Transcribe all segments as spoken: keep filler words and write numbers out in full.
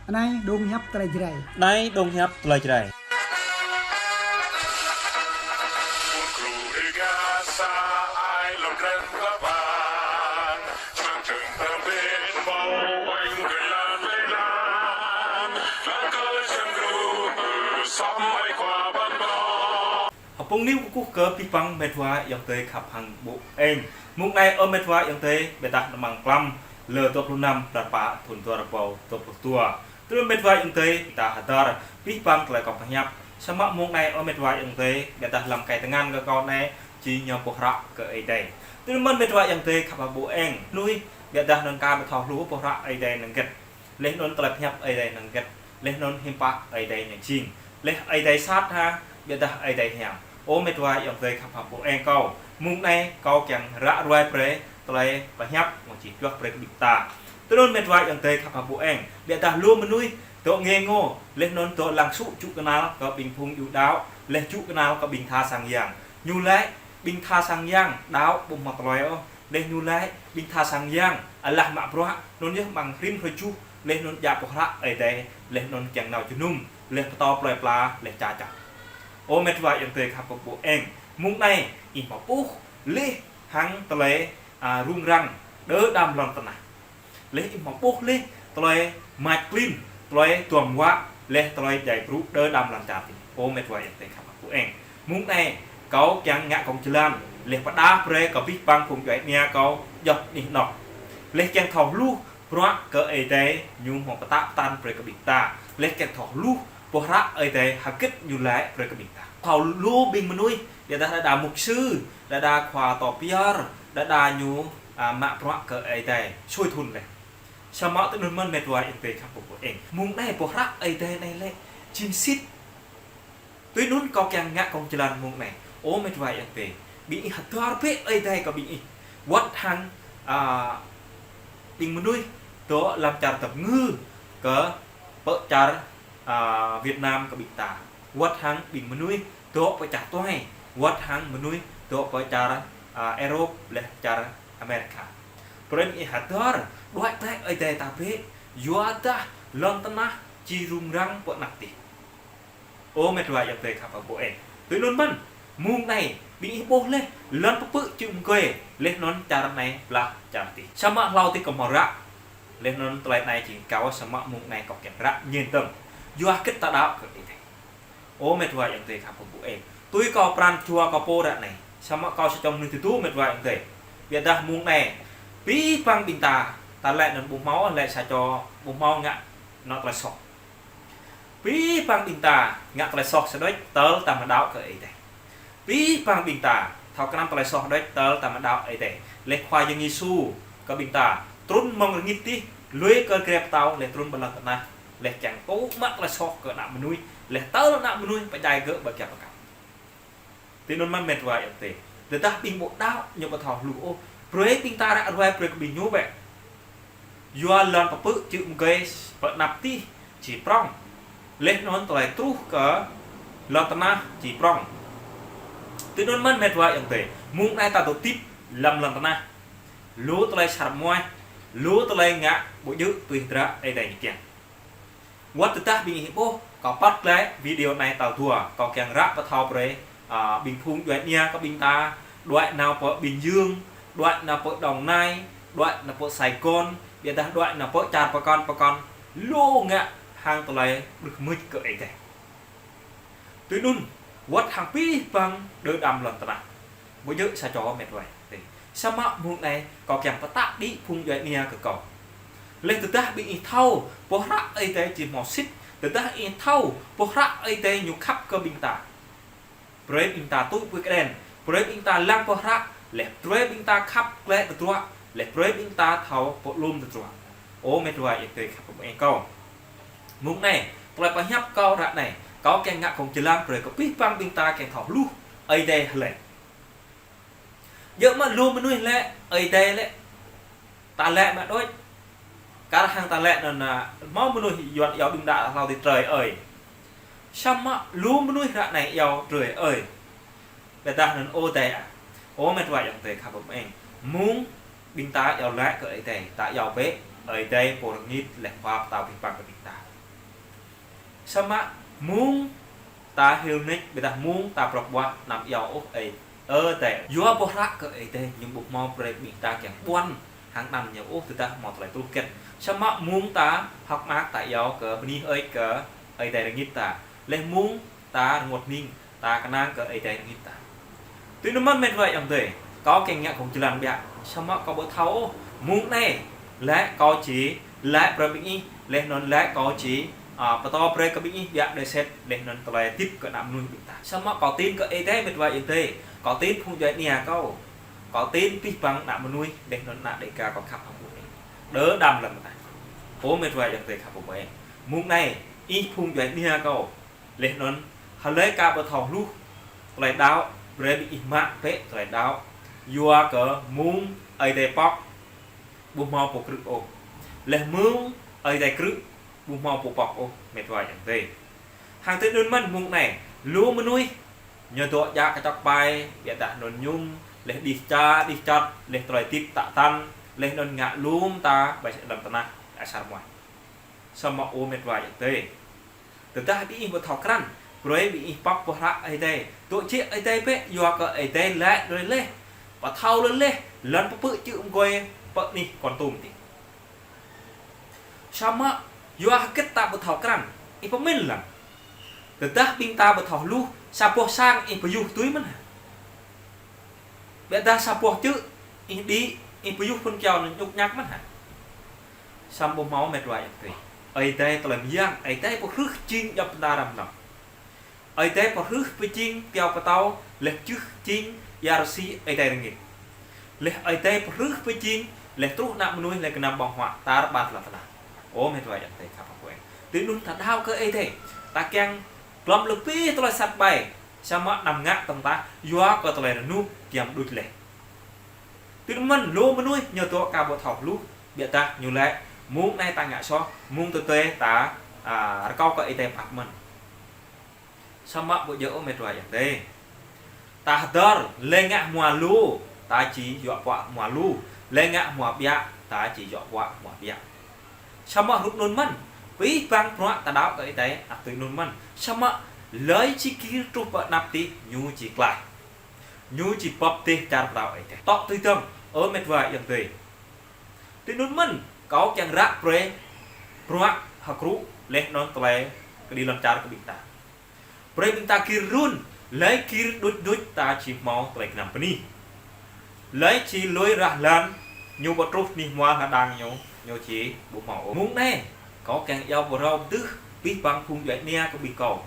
Anai dong hiăp tơlơi Jrai. Anai dong hiăp tơlơi Jrai. Hơpŭng ñu kơkuh kơ abih bang met wa ayŏng adơi khăp hăng ƀô eng. Mông anai ơ met wa ayŏng adơi, ƀiădah amăng klăm lơ dua pluh năm blan pă thŭn dua rơbâo dua pluh dua. Tui anŭn met wa ayŏng adơi, ta hơdơr abih bang tơlơi kâo pơhiăp. Samơ̆ mông anai ơ met wa ayŏng adơi, ƀiădah lăm kai tơngan kơ kâo anai, či ñu pơhră kơ Ơi Adai. Tui anŭn mơ̆n met wa ayŏng adơi khăp hăng ƀô eng. Mơnuih, ƀiădah anŭn ka ƀu thâo hluh pơhră Ơi Adai anŭn hơget. Laih anŭn tơlơi pơhiăp Ơi Adai anŭn hơget. Laih anŭn hiư̆m pă Ơi Adai anŭn jing. Laih Ơi Adai sat hă, ƀiădah Ơi Adai hiam. Ơ met wa ayŏng adơi khăp hăng ƀô eng kâo. Mông anai kâo kiăng ră ruai brơi tơlơi pơhiăp mơ̆ng či pioh brơi kơ ƀing ta. Tui anŭn met wa ayŏng adơi khăp hăng ƀô eng. Ƀiădah lu mơnuih dŏ ngê ngô, laih anŭn dŏ lăng sŭ čŭ kơnăl kơ ƀing phung yu đaŏ, laih čŭ kơnăl kơ ƀing tha sang yang. Ñu laĭ ƀing tha sang yang đaŏ ƀu hmâo tơlơi ôh. Laih ñu laĭ ƀing tha sang yang alah mă bruă, anŭn yơh amăng rĭm hrơi tơjuh, laih anŭn djă pơhră Ơi Adai, laih anŭn kiăng nao jơnum, laih pơtô plơi pla, laih ča ča. Ơ met wa ayŏng adơi khăp hăng ƀô eng. Mông anai ih hmâo ƀuh laih hăng tơlơi, a, rŭng răng đơ đam lŏn tơnah. Laih ih hmâo ƀuh laih tơlơi mač klin, tơlơi duăm wă, laih tơlơi djai brŭ đơ đam lŏn čar tih. Ơ met wa ayŏng adơi khăp hăng ƀô eng. Mông anai kâo kiăng ngă kông jơlan, laih pơdah brơi kơ abih bang phung djuai ania kâo djŏp anih anŏ. Laih kiăng thâo hluh bruă kơ Ơi Adai ñu hmâo pơtă pơtăn brơi kơ ƀing ta. Laih kiăng thâo hluh pơhră Ơi Adai hơget ñu laĭ brơi kơ ƀing ta. Thâo lu ƀing mơnuih, đơđa đơđa mục sư, đơđa khua tô pơyơr, đơđa ñu, a, mă bruă kơ Ơi Adai sui thŭn laih. Samơ̆ tui anŭn mơ̆n met wa ayŏng adơi khăp hăng ƀô eng. Mông anai pơhră Ơi Adai anai lĕ jing sĭt. Tui anŭn kâo kiăng ngă kông jơlan mông anai. Ơ met wa ayŏng adơi, ƀing ih hơdơr bĕ Ơi Adai kơ ƀing ih. Wơ̆t hăng, a, ƀing mơnuih dŏ lăm čar Dap Ngư kơ pơ čar, a, Việt Nam kơ ƀing ta. Wơ̆t hăng ƀing mơnuih dŏ pơ čar tuai, wơ̆t hăng mơnuih dŏ pơ čar, a, Europe laih čar America. Brơi ƀing ih hơdơr, đuaĭ glaĭ Ơi Adai ta bĕ, yua dah lŏn tơnah či rŭng răng pơ anăp tih. Ơ met wa ayŏng adơi khăp hăng ƀô eng. Tui anŭn mơ̆n, mông anai, ƀing ih ƀuh laih, lŏn pơpư̆ čư̆ mơgơi, laih anŭn čar anai blah čar tih. Samơ̆ hlâo tih kâo hmâo ră, laih anŭn tơlơi anai jing kâo samơ̆ mông anai kâo kiăng ră ñen tơ̆ng. Yua hơget ta đaŏ kơ Ơi Adai. Ơ met wa ayŏng adơi khăp hăng ƀô eng. Tui kâo pran jua kâo pô ră anai. Samơ̆ kâo sa čô mơnuih tơdu met wa ayŏng adơi. Ƀiădah mông anai, abih bang ƀing ta, ta laĭ anŭn ƀu hmâo, laĭ sa čô ƀu hmâo ngă anŏ tơlơi soh. Abih bang ƀing ta ngă tơlơi soh sa đôč tơl ta mă đaŏ kơ Ơi Adai. Abih bang ƀing ta thâo kơnăm tơlơi soh đôč tơl ta mă đaŏ Ơi Adai. Laih Khua Yang Yêsu kơ ƀing ta trŭn mơ̆ng rơngit tih, lui kơ grê pơtao, laih trŭn pơ lŏn tơnah, laih kiăng tŭ mă tơlơi soh kơ ană mơnuih, laih tơl ană mơnuih pơdjai gơ̆ ƀơi kơyâo pơkăp. Tui anŭn mơ̆n met wa ayŏng adơi. Tơdah ƀing ƀu đaŏ ñu ƀu thâo hluh ôh. Brơi ƀing ta ră ruai brơi kơ ƀing ñu bĕ. Yua lŏn pơpư̆ čư̆ mơgơi pơ anăp tih či prŏng. Laih anŭn tơlơi truh kơ lŏn tơnah či prŏng. Tui anŭn mơ̆n met wa ayŏng adơi. Mông anai ta dŏ hơdip lăm lŏn tơnah. Lu tơlơi sat rơmuaih, lu tơlơi ngă ƀu djơ̆ tui hơdră Ơi Adai ñu kiăng. Wơ̆t tơdah ƀing ih ƀuh, kâo păt glaĭ video anai tal dua, kâo kiăng ră pơthâo brơi, a, ƀing phung djuai ania kơ ƀing ta, đuaĭ nao pơ Bình Dương, đuaĭ nao pơ Đồng Nai, đuaĭ nao pơ Sài Gòn, ƀiădah đuaĭ nao pơ čar pơkŏn pơkŏn, lu ngă hăng tơlơi ƀrưh mưč kơ Ơi Adai. Tui anŭn, wơ̆t hăng abih bang đơ đam lŏn tơnah. Ƀu djơ̆ sa čô met wa. Samơ̆ mông anai kâo kiăng pơtă đĭ phung djuai ania kơ kâo. Laih tơdah ƀing ih thâo, pơhră Ơi Adai či hmâo sĭt, tơdah ih thâo, pơhră Ơi Adai ñu khăp kơ ƀing ta. Brơi ƀing ta tŭ pui kơđen, brơi ƀing ta lăng pơhră, laih brơi ƀing ta khăp glaĭ tơdruă, laih brơi ƀing ta thâo pơlŭm tơdruă. Ơ met wa ayŏng adơi khăp hăng ƀô eng kâo. Mông anai, tơlơi pơhiăp kâo ră anai, kâo kiăng ngă kông jơlan brơi kơ abih bang ƀing ta kiăng thâo hluh Ơi Adai hlơi. Djơ̆ mă lu mơnuih laĭ, Ơi Adai laĭ, ta laĭ mă đôč. Kar hăng ta laĭ anŭn, a, hmâo mơnuih Yuan iâu đŭng đă hlâo tih Trời ơi. Samơ̆ lu mơnuih ră anai iâu Trời ơi. Ƀiădah anŭn Ơi Adai ah. Ơ met wa ayŏng adơi khăp hăng ƀô eng. Mông ƀing ta iâu laĭ kơ Ơi Adai, ta iâu bĕ Ơi Adai pô rơngit laih Khua pơtao abih bang kơ ƀing ta. Samơ̆ mơ̆ng ta hil nik, ƀiădah mơ̆ng ta prŏk ƀuăh anăm iâu ôh Ơi Adai. Yua boh hră kơ Ơi Adai ñu ƀu hmâo brơi ƀing ta kiăng ƀuăn hăng anăn ñu ôh, tơdah hmâo tơlơi truh kĕt. Samơ̆ mơ̆ng ta hơ̆k mơak ta iâu kơ bơni hơơč kơ Ơi Adai rơngit ta. Laih mơ̆ng ta rơngot hning, ta kơnang kơ Ơi Adai rơngit ta. Tui anŭn mơ̆n met wa ayŏng adơi, kâo kiăng ngă kông jơlan biă, samơ̆ kâo ƀu thâo ôh. Mơ̆ng anai, laĭ kâo či, laĭ brơi ƀing ih, laih anŭn laĭ kâo či, a, pơtô brơi kơ ƀing ih biă đơi sĕt, laih anŭn tơlơi tip kơ ană mơnuih ƀing ta. Samơ̆ kâo tin kơ Ơi Adai met wa ayŏng adơi, kâo tin phung djuai ania kâo, kâo tin abih bang ană mơnuih, laih anŭn ană Dêga kâo khăp hăng ƀu eng. Đơ đam lăm ta. Ơ met wa ayŏng adơi khăp ƀu eng. Mơ̆ng anai, ih phung djuai ania kâo, laih anŭn, hlơi aka ƀu thâo hluh tơlơi đaŏ, brơi ƀing ih mă bĕ tơlơi đaŏ. Yua kơ mơ̆ng Ơi Adai pŏk, ƀu hmâo pô krư̆ ôh. Laih mơ̆ng Ơi Adai krư̆, ƀu hmâo pô pŏk ôh, met wa ayŏng adơi. Hăng tui anŭn mơ̆n mơ̆ng anai, lu mơnuih, ñu dŏ djă kơčŏk ƀai, ƀiădah anŭn mơñum, laih đih ča, đih čăt, laih tơlơi tip tă tăn, laih anŭn ngă lŏm ta, ƀơi lăm tơnah, asar muai. Samơ̆ ơ met wa ayŏng adơi, tơdah ƀing ih ƀu thâo krăn, brơi ƀing ih pŏk boh hră Ơi Adai. Dŏ jĕ Ơi Adai bĕ, yua kơ Ơi Adai laĭ brơi laih. Pơthâo laih laih, lŏn pơpư̆ čư̆ mơgơi pơ anih Kon Tum adih. Samơ̆ yua hơget ta ƀu thâo krăn, ih pơmĭn lăng. Tơdah ƀing ta ƀu thâo hluh, sa boh sang ih pơyuh tui mơ̆n hă? Ƀiădah sa boh čư̆, ih đĭ, ih pơyuh phŭn kyâo anŭn ñŭk ñăk mơ̆n hă? Samơ̆ ƀu hmâo met wa ayŏng adơi. Ơi Adai tơlơi mơyang, Ơi Adai pơhrưh jing djŏp pơtara mơnơ̆ng. Ơi Adai pơhrưh pơjing kyâo pơtâo, laih čư̆ jing ia rơsĭ Ơi Adai rơngit. Laih Ơi Adai pơhrưh pơjing, laih truh ană mơnuih laih gơnam ƀơ̆ng huă tar ƀar lŏn tơnah. Ơ met wa ayŏng adơi khăp hăng ƀu eng. Tui anŭn ta đaŏ kơ Ơi Adai. Ta kiăng glŏm lơbih tơlơi sat ƀai. Samơ̆ anăm ngă tơ̆ng tah, yua kơ tơlơi rơnŭk giăm đôč laih. Tui anŭn mơ̆n lu mơnuih ñu dŏ aka ƀu thâo hluh, ƀiădah ñu laĭ, mơ̆ng anai ta ngă soh, mơ̆ng tơdơi ta, a, rơkâo kơ Ơi Adai pap mơ̆n. Samơ̆ ƀu djơ̆ ôh met wa ayŏng adơi. Ta hơdơr, lĕ ngă hmua lu, ta či yua pơ̆k hmua lu, lĕ ngă hmua biă, ta či yua pơ̆k hmua biă. Samơ̆ hrup anŭn mơ̆n, abih bang bruă ta đaŏ kơ Ơi Adai, ăt tui anŭn mơ̆n. Samơ̆ hlơi či gir truh pơ anăp adih, ñu či klaih. Ñu či bưp dêh čar pơtao Ơi Adai. Tŏ tui dơ̆ng, ơ met wa ayŏng adơi. Tui anŭn mơ̆n, kâo kiăng ră brơi bruă hơkrŭ laih anŭn tơlơi kơđi lŏn čar kơ ƀing ta. Brơi ƀing ta gir run, hlơi gir đôč đôč ta či hmâo tơlơi gơnam bơni. Hlơi či lui rah lăn, ñu ƀu truh anih hmua hơđang ñu, ñu či ƀu hmâo ôh. Mơ̆ng anai, kâo kiăng iâu pơrâo tơ̆ abih bang phung djuai ania kơ ƀing kâo.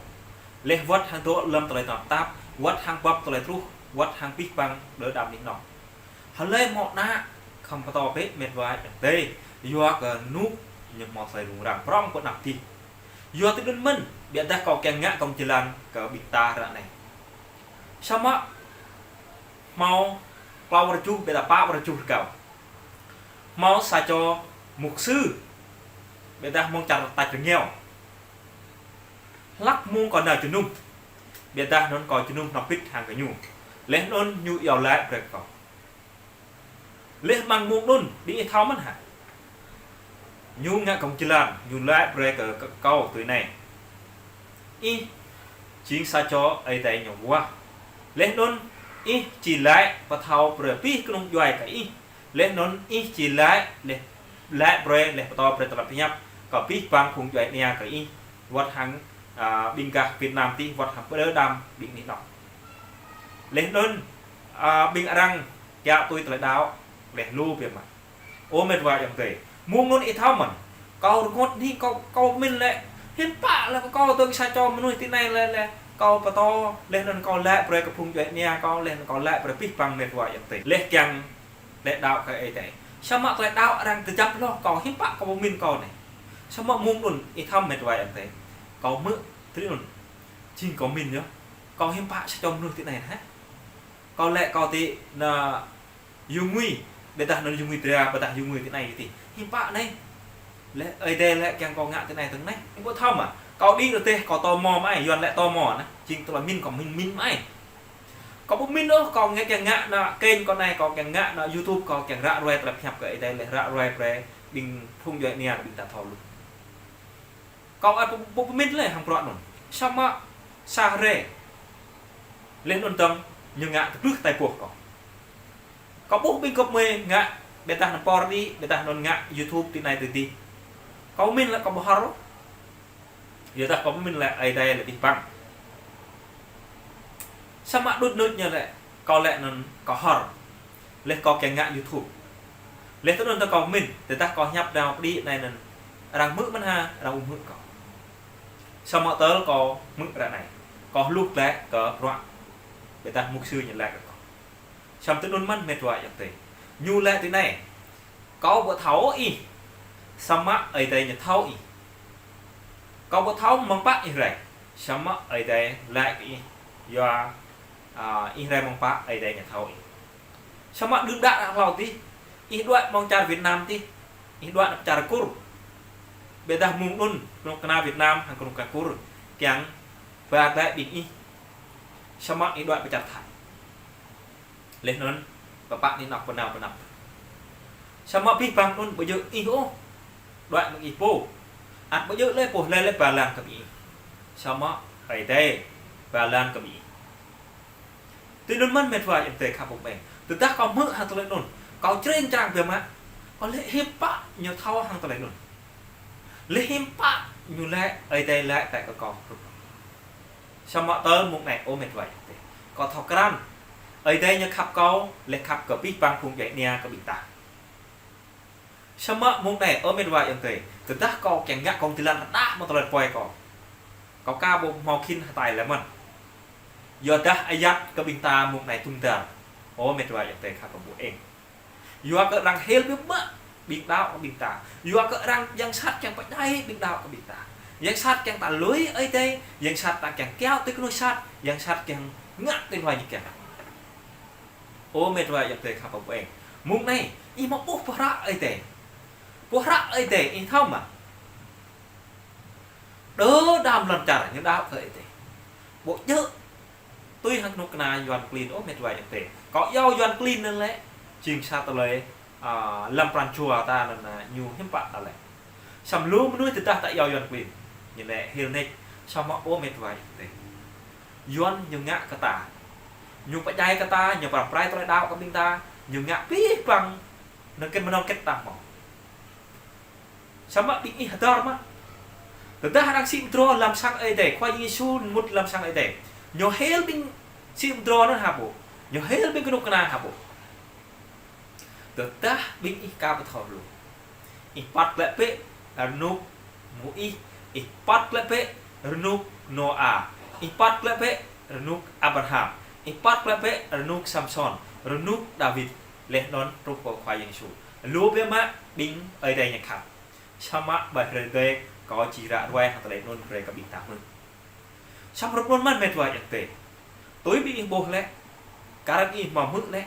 Laih wơ̆t hăng dŏ lăm tơlơi tơnap tap, wơ̆t hăng bưp tơlơi truh, wơ̆t hăng abih bang đơ đam anih anŏ. Hlơi hmâo ană, khŏm pơtô bĕ met wa ayŏng adơi, yua kơ rơnŭk ñu hmâo tơlơi rŭng răng prŏng pơ anăp adih. Yua tui anŭn mơ̆n, ƀiădah kâo kiăng ngă kông jơlan kơ ƀing ta ră anai. Samơ̆ hmâo klâo rơjuh, ƀiădah pă rơjuh rơgao. Hmâo sa čô mục sư, ƀiădah mơ̆ng čar tač rơngiao. Hlăk mơ̆ng kâo nao jơnum, ƀiădah anŭn kâo jơnum hơnăp bit hăng kơ ñu. Laih anŭn ñu iâu laĭ brơi kơ kâo. Laih mơ̆ng mơ̆ng anŭn, ƀing ih thâo mơ̆n hă? Ñu ngă kông jơlan, ñu laĭ brơi kơ, kơ kâo tui anai. Ih jing sa čô Ơi Adai ñu wah. Laih anŭn, ih či laĭ pơthâo brơi abih kơnung djuai kơ ih. Laih anŭn, ih či laĭ, laih, laĭ brơi, laih pơtô brơi tơlơi pơhiăp kơ abih bang phung djuai ania kơ ih. Wơ̆t hăng, a, ƀing gah Việt Nam adih, wơ̆t hăng pơ đơ đam ƀing anih anŏ. Laih anŭn, a, ƀing arăng kiaŏ tui tơlơi đaŏ, laih lu biă mă. Ơ met wa ayŏng adơi. Mơ̆ng anŭn ih thâo mơ̆n. Kâo rơngot hning kâo, kâo pơmĭn lĕ. Hiư̆m pă lĕ kâo tơ̆ng sa čô mơnuih tui anai lĕ, lĕ. Kâo pơtô, laih anŭn kâo laĭ brơi kơ phung djuai ania kâo, laih anŭn kâo laĭ brơi abih bang met wa ayŏng adơi. Laih kiăng tơlơi đaŏ kơ Ơi Adai. Samơ̆ tơlơi đaŏ arăng tơjăp hloh kâo, hiư̆m pă kâo pơmĭn kâo anai. Samơ̆ mơ̆ng anŭn ih thâo met wa ayŏng adơi. Kâo hmư̆, tui anŭn. Jing kâo pơmĭn yơh. Kâo hiư̆m pă sa čô mơnuih tui anai hă? Kâo lĕ kâo tui ană Yua ngui, ƀiădah anŭn yua ngui dra, ƀiădah yua ngui tui anai tui adih. Hiư̆m pă anai. Lĕ Ơi Adai lĕ kiăng kâo ngă tui anai tui anai. Ih ƀu thâo mă. Kâo đĭ rơdêh kâo tơmô mă ai, Yuan lĕ tơmô anŭn. Jing tơlơi pơmĭn kâo pơmĭn, pơmĭn mă ai. Kâo ƀu pơmĭn ôh, kâo ngă kiăng ngă ană kênh kâo anai, kâo kiăng ngă ană YouTube, kâo kiăng ră ruai tơlơi pơhiăp kơ Ơi Adai lĕ ră ruai brơi ƀing phung djuai ania ƀing ta thâo lu. Kâo ăt ƀu, ƀu pơmĭn lĕ hăng bruă anŭn. Samơ̆ sa hrơi. Laih anŭn dơ̆ng ñu ngă tơblưh tai boh kâo. Kâo ƀuh ƀing gơp mơi ngă, ƀiădah anŭn pôr đĭ, ƀiădah anŭn ngă YouTube ti anai ti adih. Kâo pơmĭn lĕ kâo ƀu hor. Yua dah kâo pơmĭn lĕ Ơi Adai lĕ abih bang. Samơ̆ đŭt nŭt ñu lĕ, kâo lĕ anŭn kâo hor. Laih kâo kiăng ngă YouTube. Laih tui anŭn tơ kâo pơmĭn, tơdah kâo hiăp nao pơ đĭ anai anŭn. Arăng hmư̆ mơ̆n hă, arăng ƀu hmư̆ kâo. Samơ̆ tơl kâo hmư̆ ră anai. Kâo hluh glaĭ kơ bruă. Ƀiădah mục sư ñu laĭ kơ kâo. Samơ̆ tui anŭn mơ̆n met wa ayŏng adơi. Ñu laĭ tui anai. Kâo ƀu thâo ih. Samơ̆ Ơi Adai ñu thâo ih. Kâo ƀu thâo mơ̆ng pă ih rai. Samơ̆ Ơi Adai laĭ kơ ih. Yua, a, ih rai mơ̆ng pă Ơi Adai ñu thâo ih. Samơ̆ đưm đă ră hlâo adih. Ih đuaĭ mơ̆ng čar Việt Nam adih. Ih đuaĭ nao čar Kur. Ƀiădah mơ̆ng anŭn, kơnuk kơna Việt Nam, hăng kơnuk kơna Kur. Kiăng ba glaĭ ƀing ih. Samơ̆ ih đuaĭ pơ čar Thái. Laih anŭn, pơpă anih anŏ pơnao pơnăp. Samơ̆ abih bang anŭn ƀu djơ̆ ih ôh. Đuaĭ mơ̆ng ih pô. Ăt ƀu djơ̆ lĕ pô lĕ lĕ ba lan kơ ƀing ih. Samơ̆ Ơi Adai ba lan kơ ƀing ih. Tui anŭn mơ̆n met wa ayŏng adơi khăp ƀơ̆ng. Tơdah kâo hmư̆ hăng tơlơi anŭn. Kâo čreng črang biă mă. Kâo lĕ hiư̆m pă ñu thâo hăng tơlơi anŭn. Lĕ hiư̆m pă ñu laĭ Ơi Adai laĭ tơlơi kơ kâo. Samơ̆ tơl mông anai ơ met wa ayŏng adơi. Kâo thâo krăn. Ơi Adai ñu khăp kâo, lĕ khăp kơ abih bang phung djuai ania kơ ƀing ta. Samơ̆ mông anai ơ met wa ayŏng adơi. Tơdah kâo kiăng ngă kông ti lăn rơđah mơ̆ tơlơi pơpŭ kâo. Kâo aka ƀu hmâo khĭn hơtai lĕ mơ̆n. Yua dah ayăt kơ ƀing ta mông anai tum dar. Ơ met wa ayŏng adơi khăp kơ ƀu eng. Yua kơ arăng hil biă mă ƀing đaŏ kơ ƀing ta. Yua kơ arăng yang sat kiăng pơdjai ƀing đaŏ kơ ƀing ta. Yang sat kiăng ta lui Ơi Adai, yang sat ta kiăng kiaŏ tui kơnuih sat, yang sat kiăng ngă tui hluai ñu kiăng. Ơ met wa ayŏng adơi khăp ƀơ̆ng. Mông anai, ih mă ƀuh pơhră Ơi Adai. Pơhră Ơi Adai, ih thâo mă. Đơ đam lŏn čar ñu đaŏ kơ Ơi Adai. Ƀu djơ̆ tui hăng kơnuk kơna Yuan klin ôh met wa ayŏng adơi. Kâo iâu Yuan klin anŭn lĕ, jing sa tơlơi, a, lăm pran jua ta anŭn, a, ñu hiư̆m pă ta lĕ. Samơ̆ lu mơnuih tơdah ta iâu Yuan klin. Ñu lĕ hil nik, samơ̆ ơ met wa ayŏng adơi. Yuan ñu ngă kơ ta. Ñu pơdjai kơ ta, ñu pơrai tơlơi đaŏ kơ ƀing ta, ñu ngă abih bang nơkĕt mơnơ̆ng kĕt ta hmâo. Samơ̆ ƀing ih hơdơr mă. Tơdah arăng sĭ mơdrô lăm sang Ơi Adai, Khua Yang Yêsu mŭt lăm sang Ơi Adai. Ñu hil ƀing sĭ mơdrô anŭn hă ƀu. Ñu hil ƀing kơnuk kơna hă ƀu. Tơdah ƀing ih aka ƀu thâo lu. Ih păt glaĭ bĕ rơnŭk Môis, ih păt glaĭ bĕ rơnŭk Nôa, ih păt glaĭ bĕ rơnŭk Abraham, ih păt glaĭ bĕ rơnŭk Samsôn, rơnŭk Dawid, laih anŭn truh kơ Khua Yang Yêsu. Lu biă mă ƀing Ơi Adai ñu khăp. Samơ̆ ƀơi hrơi adai kâo či ră ruai hăng tơlơi anŭn brơi kơ ƀing ta hmư̆. Samơ̆ rup anŭn mơ̆n met wa ayŏng adơi. Tui ƀing ih ƀuh lĕ, kar ƀing ih hmâo hmư̆ lĕ,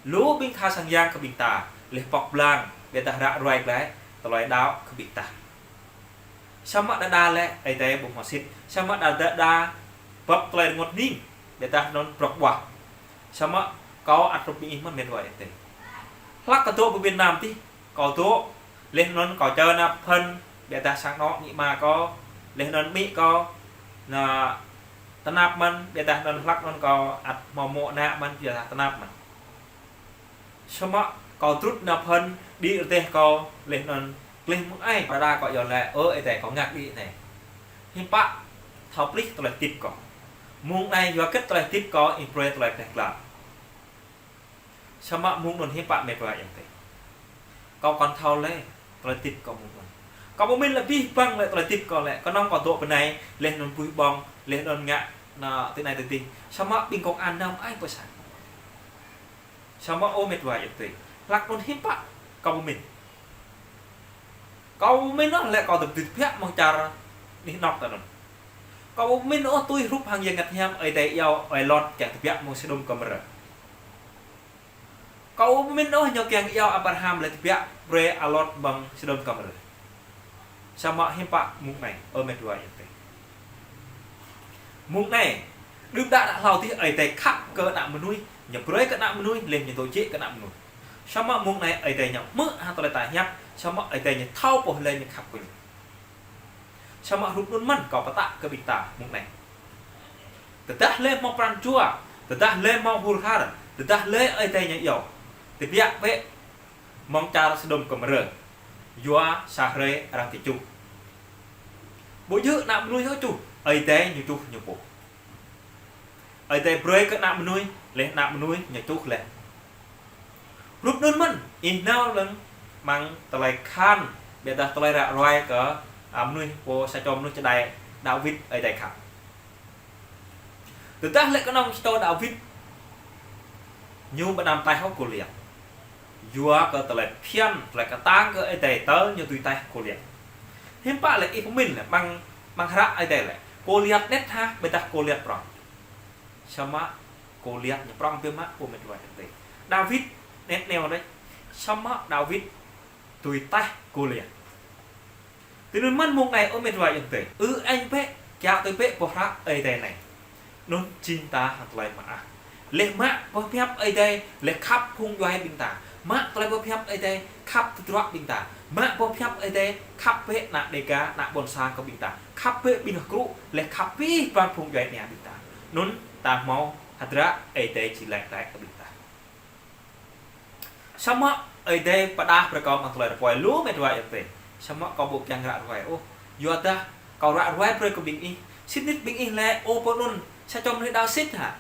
lu ƀing tha sang yang kơ ƀing ta, laih pŏk blang, ƀiădah ră ruai glaĭ, tơlơi đaŏ kơ ƀing ta. Samơ̆ đơđa lĕ, Ơi Adai ƀu hmâo sĭt, samơ̆ đơđa, đơđa, bưp tơlơi rơngot hning, ƀiădah anŭn brŏk ƀuah. Samơ̆ kâo ăt rup ƀing ih mơ̆n met wa ayŏng adơi. Hlăk kâo dŏ pơ Việt Nam adih, kâo dŏ, laih anŭn kâo čơ nao pơ phŭn, ƀiădah sang anŏ amĭ ama kâo, laih anŭn amĭ kâo, nao tơnap mơ̆n, ƀiădah anŭn hlăk anŭn kâo ăt hmâo mô̆ ană mơ̆n, ƀiădah tơnap mơ̆n. Samơ̆ kâo trŭt nao pơ phŭn, đĭ rơdêh kâo, laih anŭn gleh mơ̆ng ai, đơđa kâo iâu lĕ, ơ Ơi Adai kâo ngă đĭ anai. Hiư̆m pă, thâo plih tơlơi hơdip kâo. Mông anai yua hơget tơlơi hơdip kâo, ih brơi tơlơi gleh glăk. Samơ̆ mông anŭn hiư̆m pă met wa ayŏng adơi. Kâo kŏn thâo lĕ, tơlơi hơdip kâo mông anŭn. Kâo pơmĭn lĕ abih bang lĕ tơlơi hơdip kâo lĕ. Kơnơ̆ng kâo dŏ pơ anai, laih anŭn buih ƀơ̆ng, laih anŭn ngă, nao, ti anai ti adih. Samơ̆ ƀing kông an nao ai pơ sang. Samơ̆ ơ met wa ayŏng adơi. Hlăk anŭn hiư̆m pă, kâo pơmĭn. Kâo pơmĭn ôh lĕ kâo tơbiă mơ̆ng čar anih anŏ ta anŭn. Kâo pơmĭn ôh tui hrup hăng Yang Bơngăt Hiam Ơi Adai iâu ơi Lot kiăng tơbiă mơ̆ng Sôđôm Gômôrrah. Kâo pơmĭn ôh ñu kiăng iâu Abraham lĕ tơbiă brơi ơi Lot mơ̆ng Sôđôm Gômôrrah. Samơ̆ hiư̆m pă mông anai, ơ met wa ayŏng adơi. Mông anai, đưm đă ră hlâo adih Ơi Adai khăp kơ ană mơnuih, ñu brơi kơ ană mơnuih, laih ñu dŏ jĕ kơ ană mơnuih. Samơ̆ mông anai Ơi Adai ñu hmư̆ hăng tơlơi ta hiăp, samơ̆ Ơi Adai ñu thâo pô lĕ ñu khăp kơ ñu. Samơ̆ hrup anŭn mơ̆n kâo pơtă kơ ƀing ta mơ̆ng anai. Tơdah lĕ hmâo pran jua, tơdah lĕ hmâo hur har, tơdah lĕ Ơi Adai ñu iâu, tơbiă bĕ mơ̆ng čar Sôđôm Gômôrrah, yua sa hrơi arăng či čuh. Ƀu djơ̆ ană mơnuih ôh čuh, Ơi Adai ñu čuh ñu pô. Ơi Adai brơi kơ ană mơnuih, lĕ ană mơnuih ñu čuh lĕ. Hrup anŭn mơ̆n, ih nao lăng amăng tơlơi khan, ƀiădah tơlơi ră ruai kơ, a, mơnuih pô sa čô mơnuih čơđai Dawid Ơi Adai khăp. Tơdah lĕ kơnơ̆ng sa čô Dawid ñu ƀu anăm taih hŏ Gôliat. Yua kơ tơlơi phiăn, tơlơi kơtang kơ Ơi Adai tơl ñu dưi taih Gôliat. Hiư̆m pă lĕ ih pơmĭn lĕ amăng, amăng hră Ơi Adai lĕ Gôliat anet hă, ƀiădah Gôliat prŏng. Samơ̆ Gôliat ñu prŏng biă mă ơ met wa ayŏng adơi. Dawid anet neo đĕč. Samơ̆ Dawid dưi taih Gôliat. Tui anŭn mơ̆n mơ̆ng anai ơ met wa ayŏng adơi. Ư añ bĕ, kiaŏ tui bĕ boh hră Ơi Adai anai. Anŭn jing ta hăng tơlơi mơak. Lĕ mă boh pơhiăp Ơi Adai, lĕ khăp phung djuai ƀing ta. Mă tơlơi boh pơhiăp Ơi Adai, khăp tơdruă ƀing ta. Mă boh pơhiăp Ơi Adai, khăp bĕ ană Dêga, ană ƀôn sang kơ ƀing ta. Khăp bĕ ƀing gah krŭ, lĕ khăp abih bang phung djuai ania ƀing ta. Anŭn ta hmâo hơdră Ơi Adai či laĭ glaĭ kơ ƀing ta. Samơ̆ Ơi Adai pơdah brơi kâo amăng tơlơi rơpơi lu met wa ayŏng adơi. Samơ̆ kâo ƀu kiăng ră ruai ôh. Yua dah kâo ră ruai brơi kơ ƀing ih. Sĭt nik ƀing ih lĕ, ơ pô anŭn sa čô mơnuih đaŏ sĭt hă?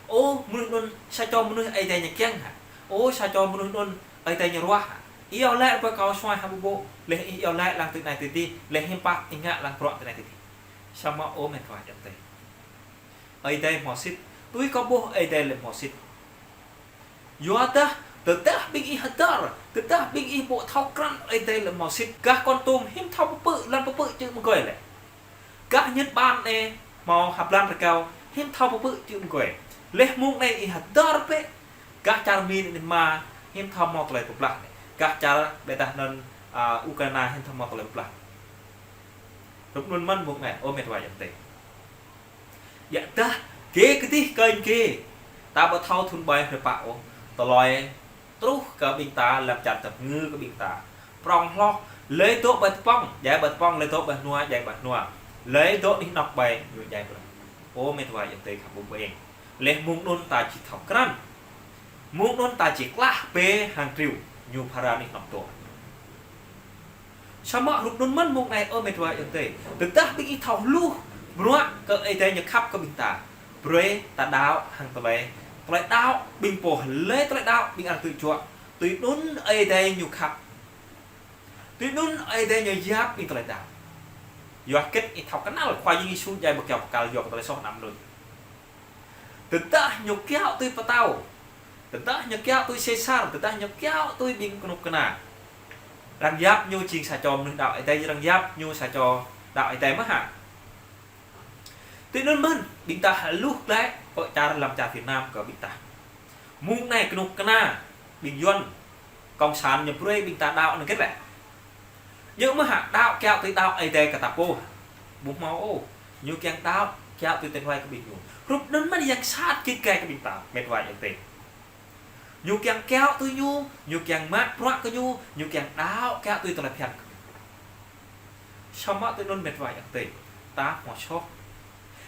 Ơ mơnuih anŭn sa čô mơnuih Ơi Adai ñu kiăng hă? Ơ sa čô mơnuih anŭn Ơi Adai ñu ruah hă? Ih iâu laĭ rơpơi kâo suaih hă ƀu ƀuh? Lĕ ih iâu laĭ lăng tui anai tui adih, lĕ hiư̆m pă ih ngă lăng bruă tui anai tui adih. Samơ̆ ơ met wa ayŏng adơi. Ơi Adai hmâo sĭt, tui kâo ƀuh Ơi Adai lĕ hmâo sĭt. Yua dah, tơdah ƀing ih hơdơr, tơdah ƀing ih ƀu thâo krăn Ơi Adai lĕ hmâo sĭt, gah Kon Tum hiư̆m thâo pơpư̆, lŏn pơpư̆ čư̆ mơgơi lĕ. Gah Nhật Bản anai hmâo ha blan rơgao hiư̆m thâo pơpư̆ čư̆ mơgơi. Lĕ mơ̆ng anai ih hơdơr bĕ, gah čar Mi anai mă hiư̆m thâo hmâo tơlơi pơblah anai. Gah čar ƀiădah anŭn, a, Ukraina hiư̆m thâo hmâo tơlơi pơblah. Hrup anŭn mơ̆n mơ̆ng anai, ơ met wa ayŏng adơi. Ƀiădah, gê kơdih kơnh gê. Ta ƀu thâo thŭn ƀai hrơi pă ôh. Tơlơi truh kơ ƀing ta, lăm čar tơpơngư kơ ƀing ta. Prŏng hloh, lĕ dŏ ƀơi tơpŏng, djai ƀơi tơpŏng, lĕ dŏ ƀơi hnua, djai ƀơi hnua. Lĕ dŏ anih anŏ ƀai, ñu djai ƀơi. Ơ met wa ayŏng adơi khăp ƀu ƀing. Lĕ mơ̆ng anŭn ta či thâo krăn. Mơ̆ng anŭn ta či klah bê hăng triu, ñu phara anih anŏ dŏ. Samơ̆ hrup anŭn mơ̆n mơ̆ng anai ơ met wa ayŏng adơi. Tơdah ƀing ih thâo hluh, bruă kơ Ơi Adai ñu khăp kơ ƀing ta. Brơi ta đaŏ hăng tơlơi. Tơlơi đaŏ ƀing pô lĕ tơlơi đaŏ ƀing arăng tơjuă. Tui anŭn Ơi Adai ñu khăp. Tui anŭn Ơi Adai ñu yap ƀing tơlơi đaŏ. Yua hơget ih thâo kơnăl Khua Yang Yêsu djai ƀơi kơyâo bơkal yua kơ tơlơi soh anăm anŭn. Tơdah ñu kiaŏ tui pơtao. Tơdah ñu kiaŏ tui Sêsar, tơdah ñu kiaŏ tui ƀing kơnuk kơna. Arăng yap ñu jing sa čô mơnuih đaŏ Ơi Adai, arăng yap ñu sa čô đaŏ Ơi Adai mơ̆ hă. Tui anŭn mơ̆n, ƀing ta hluh glaĭ pơ čar lăm čar Việt Nam kơ ƀing ta. Mơ̆ng anai kơnuk kơna, ƀing Yuan, Cộng sản ñu brơi ƀing ta đaŏ anŭn hơget lĕ. Ñu mơ̆ hă đaŏ kiaŏ tui đaŏ Ơi Adai kơ ta pô. Ƀu hmâo ôh. Ñu kiăng đaŏ kiaŏ tui tơlơi huai kơ ƀing ñu. Hrup anŭn mơ̆n yang sat git gai kơ ƀing ta, met wa ayŏng adơi. Ñu kiăng kiaŏ tui ñu, ñu kiăng mă bruă kơ ñu, ñu kiăng đaŏ kiaŏ tui tơlơi phiăn kơ ñu. Samơ̆ tui anŭn met wa ayŏng adơi, ta hmâo soh.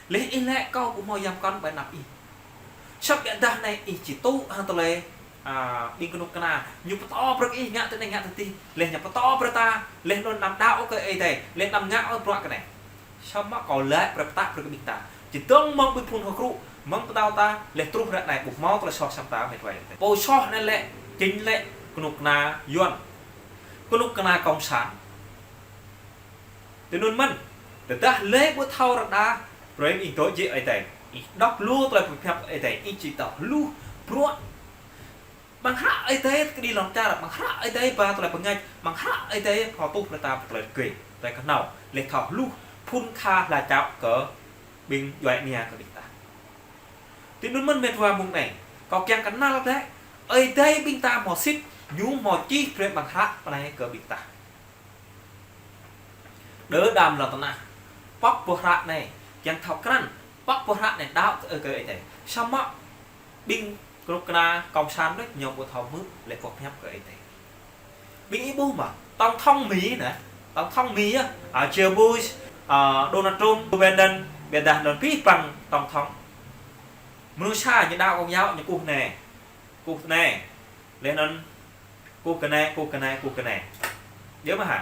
Lĕ ih lĕ kâo ƀu hmâo yam kŏn ƀơi anăp ih. Samơ̆ ƀiădah anai ih či tŭ hăng tơlơi, a, ƀing kơnuk kơna. Ñu pơtô brơi ih ngă tui anai ngă tui adih. Lĕ ñu pơtô brơi ta. Lĕ anŭn anăm đaŏ kơ Ơi Adai. Lĕ anăm ngă ôh bruă kơ anai. Samơ̆ kâo laĭ brơi pơtă brơi kơ ƀing ta. Či dơ̆ng mơ̆ng ƀing phung hơkrŭ. Mơ̆ng tơdơi ta. Lĕ truh ră anai ƀu hmâo tơlơi soh samơ̆ ta met wa ayŏng adơi. Pô soh anai lĕ. Jing lĕ kơnuk kơna Yuan. Kơnuk kơna Cộng sản. Tui anŭn mơ̆n, tơdah lĕ ƀu thâo rơđah, brơi ih dŏ jĕ Ơi Adai. Ih đŏk lu tơlơi pơhiăp Ơi Adai, ih či thâo hluh bruă. Amăng hră Ơi Adai kơđi lŏn čar, amăng hră Ơi Adai ba tơlơi bơngač, amăng hră Ơi Adai thâo tuh brơi ta tơlơi rơgơi, tơlơi kơhnâo, lĕ thâo hluh phŭn kha hla čao kơ ƀing djuai ania kơ ƀing ta. Tui anŭn mơ̆n met wa mơ̆ng anai, kâo kiăng kơnăl glaĭ, Ơi Adai ƀing ta hmâo sĭt, ñu hmâo čih brơi amăng hră anai kơ ƀing ta. Đơ đam lŏn tơnah. Pŏk boh hră anai, kiăng thâo krăn, pŏk boh hră anai đaŏ kơ Ơi Adai. Samơ̆ ƀing kơnuk kơna Cộng sản đôč ñu ƀu thâo hmư̆ lĕ boh pơhiăp kơ Ơi Adai. Ƀing ih ƀuh mơ̆, tổng thống Mi anai, tổng thống Mi yơh, a, Jeb Bush, Ơ, Donald Trump, Joe Biden, ƀiădah anŭn pih păng tổng thống. Mơnuih sa ñu đaŏ kông yao, ñu kơkuh anai, kơkuh anai. Laih anŭn kơkuh kơ anai, kơkuh kơ anai, kơkuh kơ anai. Djơ̆ mơ̆ hă?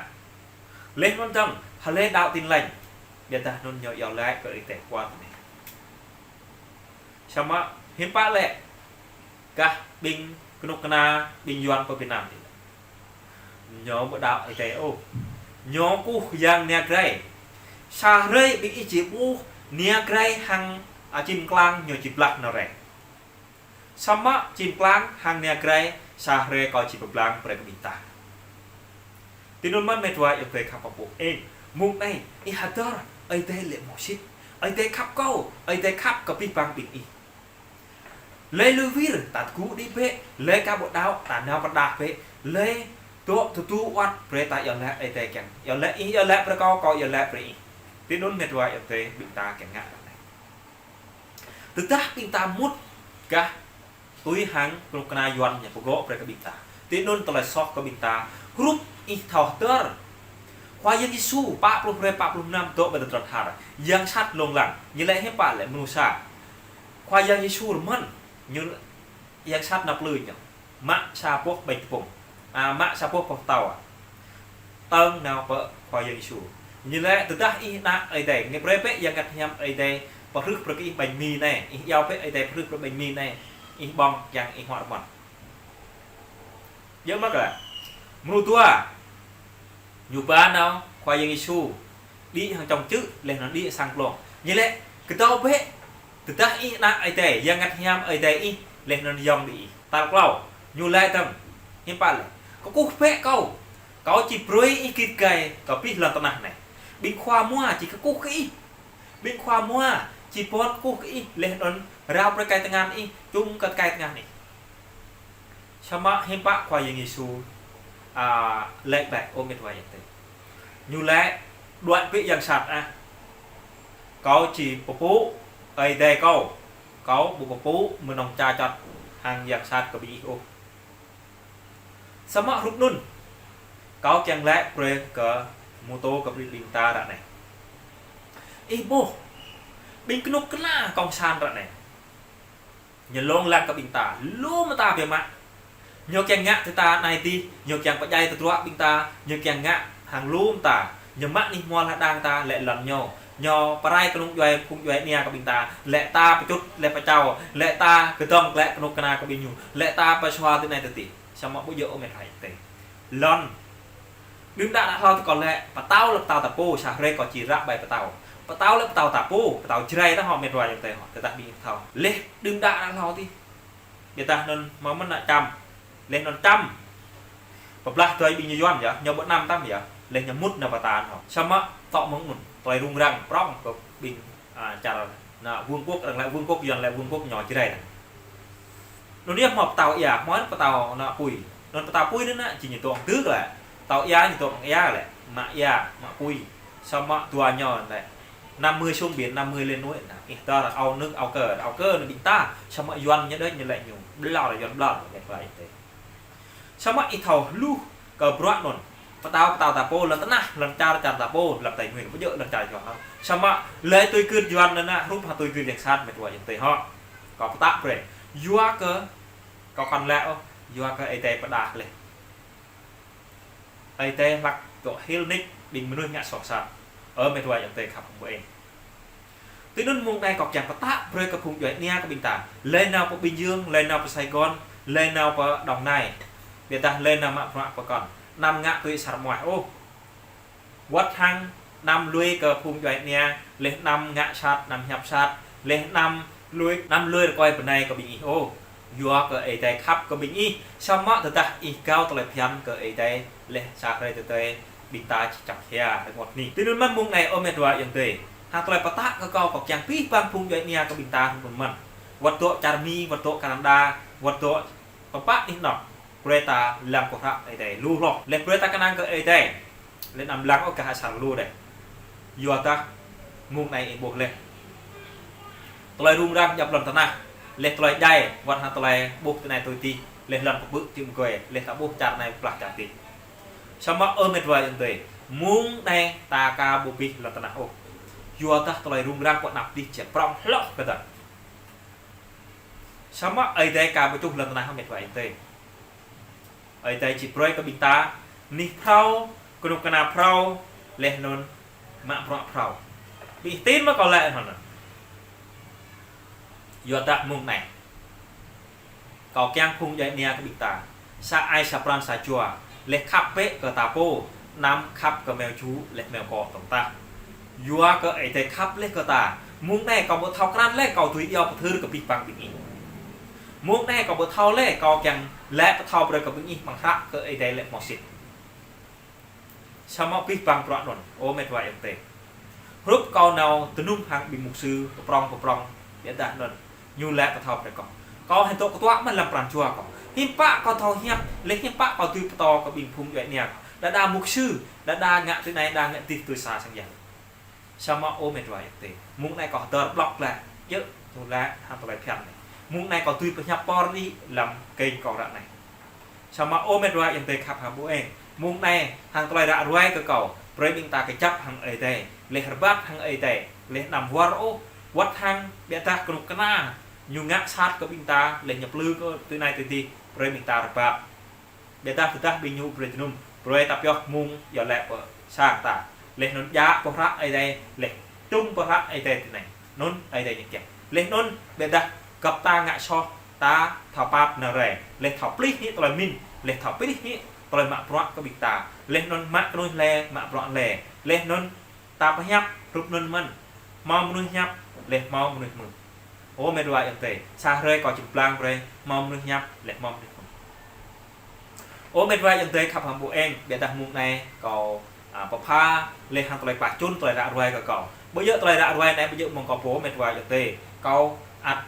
Laih anŭn dơ̆ng, hlơi đaŏ Tin Lành. Ƀiădah anŭn ñu iâu laĭ kơ Ơi Adai kuat anai. Samơ̆ hiư̆m pă lĕ, gah ƀing kơnuk kơna ƀing Yuan pơ Việt Nam tih. Ñu ƀu đaŏ Ơi Adai ôh. Ñu kơkuh Yang Nia Grai. Sa hrơi ƀing ih či ƀuh Nia Grai hăng, a, čim klang ñu či blah nao rai. Samơ̆ čim klang hăng Nia Grai sa hrơi kâo či pơblang brơi kơ ƀing ta. Tui anŭn mơ̆n met wa ayŏng adơi khăp pơpŭ. Ơ, mơ̆ng anai, ih hơdơr, Ơi Adai lĕ mơsĭt. Ơi Adai khăp kâo, Ơi Adai khăp kơ pih păng ƀing ih. Hlơi lui wir, ta tơgŭ đĭ bĕ, hlơi ka ƀu đaŏ, ta nao pơrơđah bĕ, hlơi dŏ tơdu wơ̆t brơi ta iâu laĭ Ơi Adai kiăng. Iâu laĭ ih, iâu laĭ brơi kâo, kâo iâu laĭ brơi ih. Tui anŭn met wa ayŏng adơi ƀing ta kiăng ngă ră anai. Tơdah ƀing ta mŭt gah tui hăng kơnuk kơna Yuan ñu pơgŏ brơi kơ ƀing ta. Tui anŭn tơlơi soh kơ ƀing ta, hrup ih thâo hơdơr. Khua Yang Yêsu pă pluh hrơi pă pluh mlam dŏ ƀơi tơdron har. Yang sat lông lăng. Ñu laĭ hiư̆m pă lĕ mơnuih sa. Khua Yang Yêsu rơmơ̆n, ñu yang sat nao plư ñu. Mă sa boh ƀañ tơpŭng. A, mă sa boh boh tâo. Tơ̆ng nao pơ Khua Yang Yêsu. Ñu laĭ tơdah ih ană Ơi Adai, ngă brơi bĕ Yang Bơngăt Hiam Ơi Adai pơhrưh brơi kơ ih ƀañ mi anai. Ih iâu bĕ Ơi Adai pơhrưh brơi ƀañ mi anai. Ih ƀơ̆ng kiăng ih huă rơmơ̆n. Djơ̆ mơ̆ kơ. Mrô dua. Ñu ba nao Khua Yang Yêsu đĭ hăng čŏng čư̆, laih anŭn đĭ sang glông. Ñu laĭ, kơdâo bĕ, tơdah ih ană Ơi Adai, Yang Bơngăt Hiam Ơi Adai ih, laih anŭn yŏng đĭ ih. Tal klâo, ñu laĭ dơ̆ng, hiư̆m pă lĕ. Kơkuh bĕ kâo, kâo či brơi ih git gai kơ pih lŏn tơnah anai. Ƀing khua mua či kơkuh kơ ih. Ƀing khua mua či pơ̆n kơkuh kơ ih, laih anŭn rao brơi tơkai tơngan ih, čum kơ tơkai tơngan ih. Samơ̆ hiư̆m pă Khua Yang Yêsu, a, laĭ bĕ ơ met wa ayŏng adơi. Ñu laĭ, đuaĭ bĕ yang sat ah. Kâo či pơpŭ Ơi Adai kâo. Kâo ƀu pơpŭ mơnơ̆ng ča čŏt hăng yang sat kơ ƀing ih ôh. Samơ̆ hrup anŭn, kâo kiăng laĭ brơi kơ mơtô kơ ƀing ta ră anai. Ih ƀuh, ƀing kơnuk kơna kông san ră anai. Ñu lông lăng kơ ƀing ta, lu mơta biă mă. Ñu kiăng ngă tui ta anai tih, ñu kiăng pơdjai tơdruă ƀing ta, ñu kiăng ngă hăng lu mơta. Ñu mă anih hmua hơđang ta, lĕ lŏn ñu. Ñu pơrai kơnung djuai, phung djuai ania kơ ƀing ta, lĕ ta pơčŭt, lĕ pơčâo, lĕ ta kơdŏng, lĕ kơnuk kơna kơ ƀing ñu, lĕ ta pơsua tui anai tui adih. Samơ̆ ƀu djơ̆ ôh met wa ayŏng adơi. Lŏn. Đưm đă đă hlâo tih kâo laĭ, pơtao lĕ pơtao ta pô, sa hrơi kâo či ră ƀai pơtao. Pơtao lĕ pơtao ta pô, pơtao Jrai ta hŏ met wa ayŏng adơi hŏ, tơdah ƀing ih thâo. Laih đưm đă đă hlâo tih. Ƀiădah anŭn hmâo mơ̆n ană Čăm. Laih anŭn Čăm. Pơblah tui ƀing ñu Yuan yơh, ñu ƀu anăm tăm yơh. Laih ñu mŭt nao pơtă hŏ. Samơ̆ tŏ mơ̆ng anŭn, tơlơi rŭng răng prŏng kơ ƀing, a, čar ană vương quốc, arăng laĭ vương quốc Yuan, laĭ vương quốc ñu Jrai. Anŭn yơh hmâo pơtao ia, hmâo pơtao ană apui. Anŭn pơtao apui anŭn ană, či ñu dŏ hăng tơlơi. Pơtao ia ñu dŏ hăng ia lĕ, mă ia, mă apui. Samơ̆ dua ñu lĕ, năm mươi xuống biển, năm mươi lên núi, anŭn. Ih ta ră ao nước, ao cơ, ao cơ anŭn ƀing ta. Samơ̆ Yuan ñu đôč ñu laĭ ñu, ƀlŏr, Yuan ƀlŏr, laĭ pơlai tê. Samơ̆ ih thâo hluh kơ bruă anŭn. Pơtao, pơtao ta pô, lŏn tơnah, lŏn čar, čar ta pô, lŏn Tây Nguyên, ƀu djơ̆ lŏn čar Yuan hŏ. Samơ̆ lĕ tui gưt Yuan anŭn ană, hrup hăng tui gưt yang sat met wa ayŏng adơi hŏ. Kâo pơtă brơi. Yua kơ, kâo kăn laĭ ôh, yua kơ Ơi Adai pơdah laih. Ơi Adai hlak dŏ hil nik ƀing mơnuih ngă soh sat. Ơ met wa ayŏng adơi khăp hăng ƀu eng. Tui anŭn mơ̆ng anai kâo kiăng pơtă brơi kơ phung djuai ania kơ ƀing ta. Hlơi nao pơ Bình Dương, hlơi nao pơ Sài Gòn, hlơi nao pơ Đồng Nai. Ƀiădah hlơi nao mă bruă pơkŏn. Anăm ngă tui asar mơnuih ôh. Wơ̆t hăng anăm lui kơ phung djuai ania, laih anăm ngă sat, anăm hiăp sat, laih anăm lui, anăm lui rơkơi bơnai kơ ƀing ih ôh. Yua kơ Ơi Adai khăp kơ ƀing ih, samơ̆ tơdah ih gao tơlơi phiăn kơ Ơi Adai, laih sa hrơi tơdơi ƀing ta či čŏk hia rơngot hơni. Tui anŭn mơ̆n mơ̆ng anai ơ met wa ayŏng adơi. Hăng tơlơi pơtă kơ kâo, kâo kiăng pih păng phung djuai ania kơ ƀing ta mơ̆n mơ̆n. Wơ̆t dŏ čar Mi, wơ̆t dŏ Canada, wơ̆t dŏ pơpă anih anŏ. Brơi ta lăng kơ hră Ơi Adai lu hloh. Laih brơi ta kơnang kơ Ơi Adai. Laih anăm lăng ôh gah asar lu đeh. Yua dah mơ̆ng anai ih ƀuh laih. Tơlơi rŭng răng djŏp lŏn tơnah. Laih tơlơi djai, wơ̆t hăng tơlơi ƀuh tui anai tui adih. Laih lŏn kơpư̆ či mơgơi. Laih ta ƀuh čar anai pơblah čar adih. Samơ̆ ơ met wa ayŏng adơi. Mơ̆ng anai ta aka ƀu abih lŏn tơnah ôh. Yua dah tơlơi rŭng răng pơ anăp adih či prŏng hloh kơ ta. Samơ̆ Ơi Adai aka ƀu čuh lŏn tơnah ôh, met wa ayŏng adơi. Ơi Adai či brơi kơ ƀing ta anih phrâo, kơnuk kơna phrâo, laih anŭn mă bruă phrâo. Ƀing ih tin mơ̆ kâo laĭ hơnŭn. Yua dah mơ̆ng anai kâo kiăng phung djuai ania kơ ƀing ta sa ai sa pran sa jua, laih khăp bĕ kơ ta pô, anăm khăp kơ meo djŭ laih meo kŏ tŏng tah. Yua kơ Ơi Adai khăp laih kơ ta. Mơ̆ng anai kâo ƀu thâo krăn laih kâo tui iâu pơthưr kơ abih bang ƀing ih. Mơ̆ng anai kâo ƀu thâo laih kâo kiăng laĭ pơthâo brơi kơ ƀing ih mơ̆ng hră kơ Ơi Adai laĭ hmâo sĭt. Samơ̆ abih bang bruă anŭn, ơ met wa ayŏng adơi. Hrup kâo nao tơnŭm hăng ƀing mục sư pơprŏng pơprŏng, biă dah anŭn ñu laĭ pơthâo brơi kâo. Kâo hơdŏ kơtuă mơ̆n lăm pran jua kâo. Hiư̆m pă kâo thâo hiăp, laih hiư̆m pă kâo dưi pơtô kơ ƀing phung djuai ania. Đa đa mục sư, đa đa ngă tui anai, đa ngă adih tui sa sang yang. Samơ̆ ơ met wa ayŏng adơi. Mơ̆ng anai kâo hơdơr blŏk laih, yơh, ñu laĭ hăng tơlơi phiăn anai. Mơ̆ng anai kâo dưi pơhiăp pô ră anai lăm kênh kâo ră anai. Samơ̆ ơ met wa ayŏng adơi khăp hăng ƀu eng. Mơ̆ng anai hăng tơlơi ră ruai kơ kâo, brơi ƀing ta kơjăp hăng Ơi Adai, laih rơbat hăng Ơi Adai, laih anăm wơr ôh, wơ̆t hăng biă dah kơnuk kơna ñu ngă sat kơ ƀing ta, laih ñu plư kơ tui anai tui adih, brơi ƀing ta rơbat. Biă dah tơdah ƀing ñu brơi jơnum, brơi ta pioh mơ̆ng iâu laĭ pơ sang ta. Laih anŭn djă pơhră Ơi Adai, laih tŭm pơhră Ơi Adai tui anai. Anŭn Ơi Adai ñu kiăng. Laih anŭn biă dah gơ̆p ta ngă soh, ta thâo pap nao rai. Laih thâo plih hĭ tơlơi pơmĭn, laih thâo plih hĭ tơlơi mă bruă kơ ƀing ta. Laih anŭn mă kơnuih lĕ, mă bruă lĕ. Laih anŭn ta pơhiăp hrup anŭn mơ̆n. Hmâo mơnuih hiăp, laih hmâo mơnuih hmư̆. Ơ met wa ayŏng adơi, sa hrơi kâo či pơblang brơi, hmâo mơnuih hiăp, laih hmâo mơnuih hmư̆. Ơ met wa ayŏng adơi khăp hăng ƀu eng, biă dah mơ̆ng anai kâo, a, pơpha, laih hăng tơlơi pơčun, tơlơi ră ruai kơ kâo. Ƀu djơ̆ tơlơi ră ruai anai, ƀu djơ̆ mơ̆ng kâo pô, met wa ayŏng adơi. Kâo ăt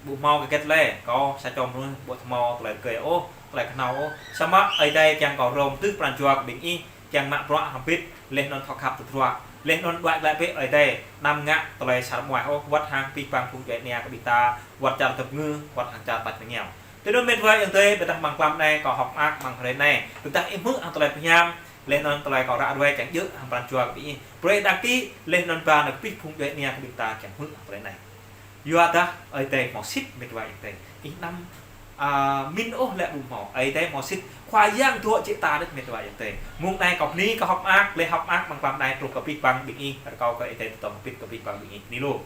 ƀu hmâo hơget lĕ, kâo sa čô mơnuih ƀu hmâo tơlơi rơgơi ôh, tơlơi kơhnâo ôh. Samơ̆ Ơi Adai kiăng kâo hrŏm tŭ pran jua kơ ƀing ih, kiăng mă bruă hrŏm hơbĭt, laih anŭn thâo khăp tơdruă, laih anŭn đuaĭ glaĭ bĕ Ơi Adai, anăm ngă tơlơi sar muaih ôh, wơ̆t hăng abih bang phung djuai ania kơ ƀing ta, wơ̆t čar tơpơngư, wơ̆t hăng čar tač rơngiao. Tui anŭn met wa ayŏng adơi, biă dah mơ̆ng tlam anai, kâo hơ̆k mơak mơ̆ng hrơi anai, tơdah ih hmư̆ hăng tơlơi pơhiam, laih anŭn tơlơi kâo ră ruai kiăng djơ̆ hăng pran jua kơ ƀing ih. Brơi đăng ký, laih anŭn ba nao kơ abih phung djuai ania kơ ƀing ta kiăng hmư̆ hăng tơlơi anai. Yua dah Ơi Adai hmâo sĭt met wa ayŏng adơi. Ih anăm, a, pơmĭn ôh laĭ ƀu hmâo. Ơi Adai hmâo sĭt. Khua Yang dŏ jĕ ta đôč met wa ayŏng adơi. Mơ̆ng anai kâo bơni kơ hơ̆k mơak, laih hơ̆k mơak mơ̆ng tlam anai truh kơ abih bang ƀing ih, rơkâo kơ Ơi Adai tơtŏng hơbĭt kơ abih bang ƀing ih. Bơni lu.